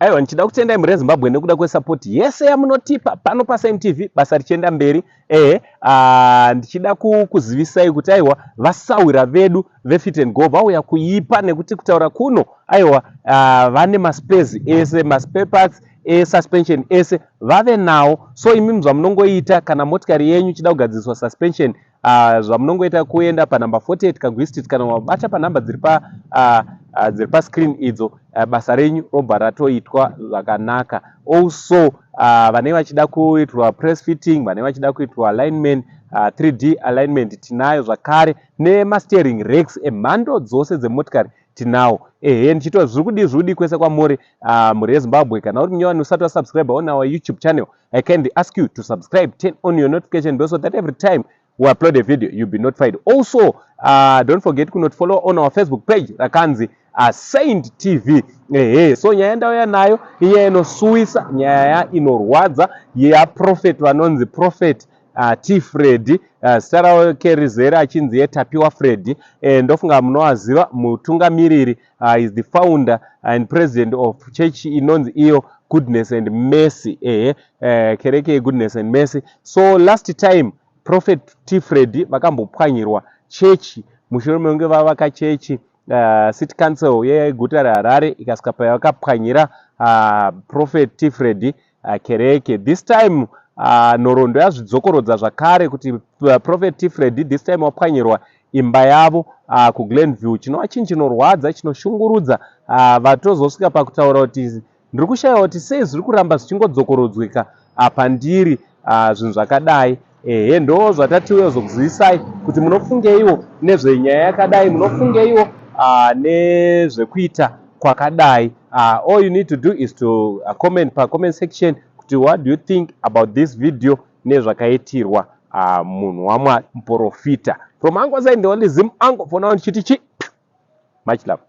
Aiwa, ndichida kutendai mhuri yeZimbabwe nekuda kwesapoti yese yamunotipa pano paSaint TV, basa richienda mberi. Ehe, ndichida kukuzivisai kuti aiwa, vasahwira vedu veFit and Go vauya kuipa, nekuti kutaura kuno aiwa, vane maspares ese, maspare parts esuspension ese vave nawo. So imimi zvamunongoita kana motikari yenyu ichida kugadziriswa suspension, zvamunongoita kuenda panumber 48 Kagwi Street, kana wabata panhamba dziri pa dziri pascreen idzo, basa renyu robva ratoitwa zvakanaka. Also vanenge vachida kuitwa press fitting, vanenge vachida kuitwa alignment, 3D alignment tinayo zvakare, nemasteering racks emhando dzose dzemotikari tinawo. Ehe, ndichitwa zviri kudii, zviri kudii kwese kwamuri, mhuri yeZimbabwe. Kana uri munyowani usati wasubscribe on our YouTube channel, I kindly ask you to subscribe, turn on your notification bell so that every time we upload a video you'll be notified. Also, don't forget kunoti follow on our Facebook page rakanzi Saint TV. Ehe, so nyaya yandauya nayo inyaya inosuwisa, nyaya inorwadza yaprophet vanonzi Prophet T Freddy, zita rake rizere achinzi yeTapiwa Freddy. Ndofunga munovaziva, mutungamiriri, is the founder and president of church inonzi iyo Goodness and Mercy. Ehe, kereke yeGoodness and Mercy. So last time Prophet T Freddy vakambopwanyirwa chechi mushure mekunge vavaka chechi. City Council yeguta reHarare ikasvika payakapwanyira Prophet T Freddy kereke. This time nhoroondo yazvidzokorodza zvakare kuti Prophet T Freddy this time wapwanyirwa imba yavo kuGlenview, chinova chinhu chinorwadza, chinoshungurudza. Vatozosvika pakutaura kuti ndiri kushayiwa kuti sei zviri kuramba zvichingodzokorodzweka pandiri zvinhu zvakadai. Ehe, ndo zvatatiuya zokuzivisai kuti munofungeiwo nezvenyaya yakadai, munofungeiwo nezvekuita kwakadai. All you need to do is to comment pacomment section kuti what do you think about this video nezvakaitirwa munhu waMwari, muprofita. From Ango Saint, the only Zim ango for now, ndichiti chi much love.